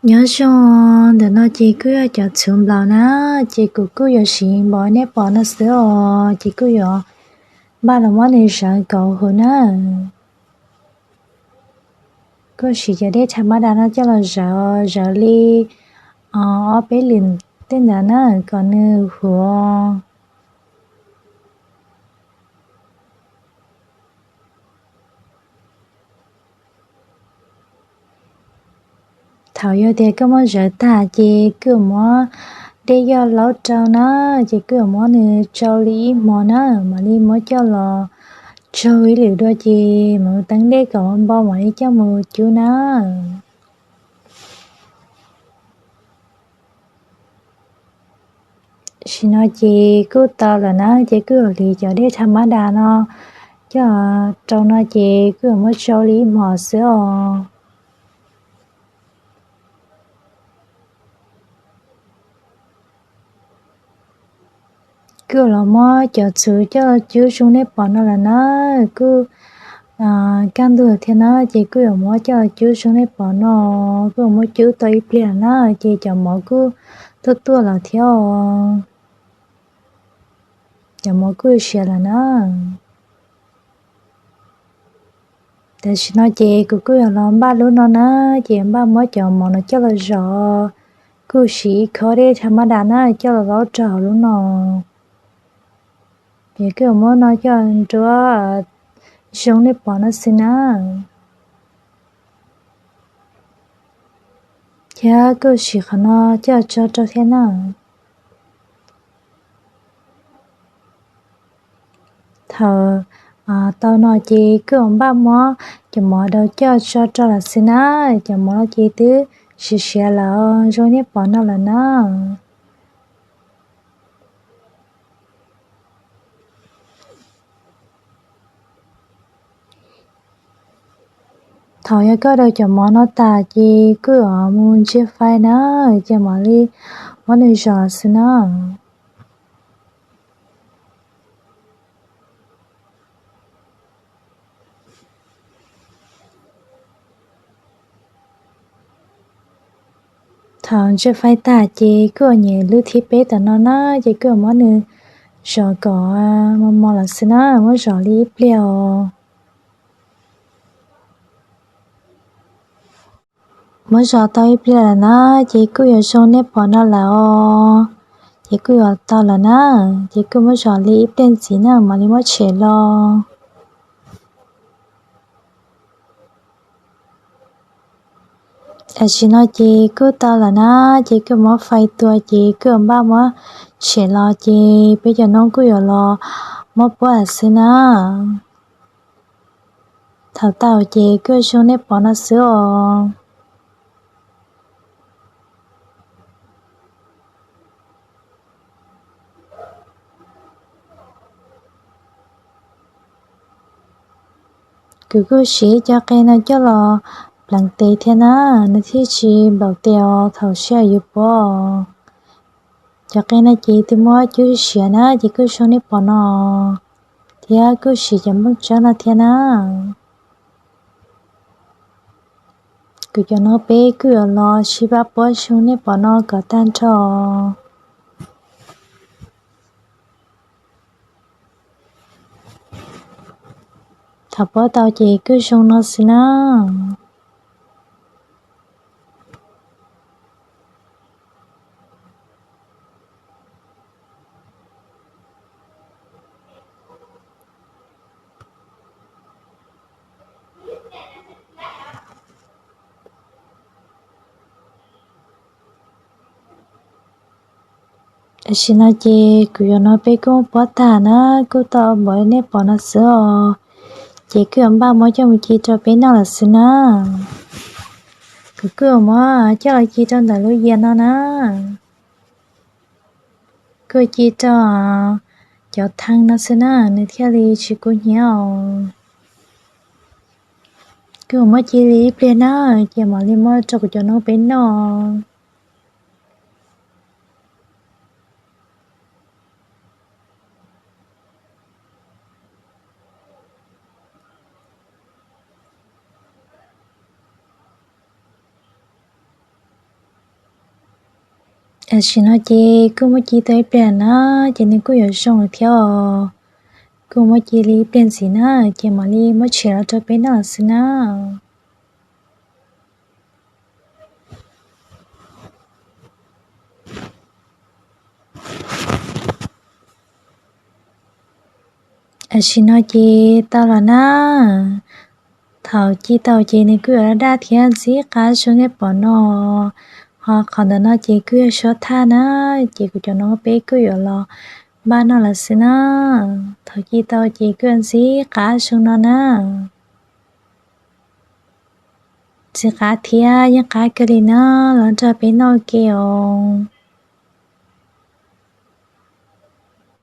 Nyob zoo, ntawm no ces kuj yog cov txhuv nplaum na, ces kuv kuj yuav siv npaum nej pom no xwb os, ces kuj yuav npaj los muab nws zawv kom huv na. Kuj siv cov dej tha mab da no coj los zawv, zawv li ob peb lwm tej ntawd na kom nws huv. Thaum yog tias koj muab zawv tag ces kuj muab dej yoj laub rau na, ces kuj muab nws tsau li ib hmos na, mam li muab coj los tsau ib lwm dua ces mam teeb dej kom npau mam li coj mus cub na. Tam sim no ces kuj tau lawm na, ces kuj hliv cov dej tha mab da no coj rau no ces kuj muab tsau li ib hmos xwb os. Kuj los muab cov txhuv coj cub zoo nej pom no lawm na, kuj kaj ntug thiab na, ces kuj yuav muab coj cub zoo nej pom no, kuj muab cub tau ib pliag na, ces cov mov kuj tuaj tuaj los thiab os. Cov mov kuj siav lawm na. Tam sim no ces kuv kuj yuav los npaj lub no na, ces npaj muab cov mov no coj los zom, kuj siv ib khob dej tha mab da na coj los laub rau hauv lub no. Ces kuj yuav muab no coj nruab zoo nej pom no xwb na. Thiab kuj siv qhov no coj tso rau thiab na. Thaum tau no ces kuj yuav npaj muab cov mov daus coj tso rau lawm xwb na. Cov mov no ces twb siav siav lawm zoo nej pom no lawm na. Thaum yog koj daus cov mov no tas ces kuj yuav mus ntsia fais na, ces mam li muab nws zom xwb na. Thaum ntsia fais tas ces kuj nyem lub thib peb tam no na, ces kuj muab nws zom kom mos mos lawm xwb na, muab zom li ib pliag os. Muab zom tau ib pliag lawm na, ces kuj yuav zoo nej pom no lawm os. Ces kuj yuav tau lawm na, ces kuj muab zom li ib pliag ntxiv na mam li muab tshem los. Tam sim no ces kuj tau lawm na, ces kuj muab fais tua ces kuj npaj muab tshem los ces peb cov noob kuj yuav los muab puab lawm xwb na. Thaum tau ces kuj zoo nej pom no xwb os. Kuv kuj siv cov qe no coj los pleev tes thiab na, nws thiaj tsis nplaum tes os thaum sij hawm yus puab. Cov qe no ces twb muab cub siav na, ces kuj zoo nej pom no, thiab kuj siv cov nplooj tsawb no thiab na. Kuv cov no peb kuj yuav los sib pab puab zoo nej pom no kom tag nrho. Thaum puab tau ces kuj zoo no xwb na. Tam sim no ces kuv cov no peb kuj puab tag na, kuj tau npaum nej pom no xwb os. Ces kuj yuav npaj muab coj mus ci rau peb noj lawm xwb na. Kuv kuj yuav muab coj los ci rau ntawm lub yias no na. Kuj ci rau cov thee no xwb na, nws thiaj li tsis kub hnyiab os. Kuj muab ci li ib pliag na, ces mam li muab rau kuv cov noob peb noj. Tam sim no ces kuj muab ci tau ib pliag na, ces nws kuj yuav zoo lawm thiab os. Kuj muab ci li ib pliag ntxiv na, ces mam li muab tshem los rau peb noj xwb na. Tam sim no ces tau los na. Thaum ci tau ces nws kuj yuav daj daj thiab ntxim qab zoo nej pom no. Ho qhov ntawm no ces kuj yog suab thaj na, ces kuv cov no peb kuj yuav los npaj noj lawm xwb na. Thaum ci tau ces kuj yuav ntxim qab zoo no na. Ntxim qab thiab yeej qab kawg li na, los nrog peb noj ua ke os.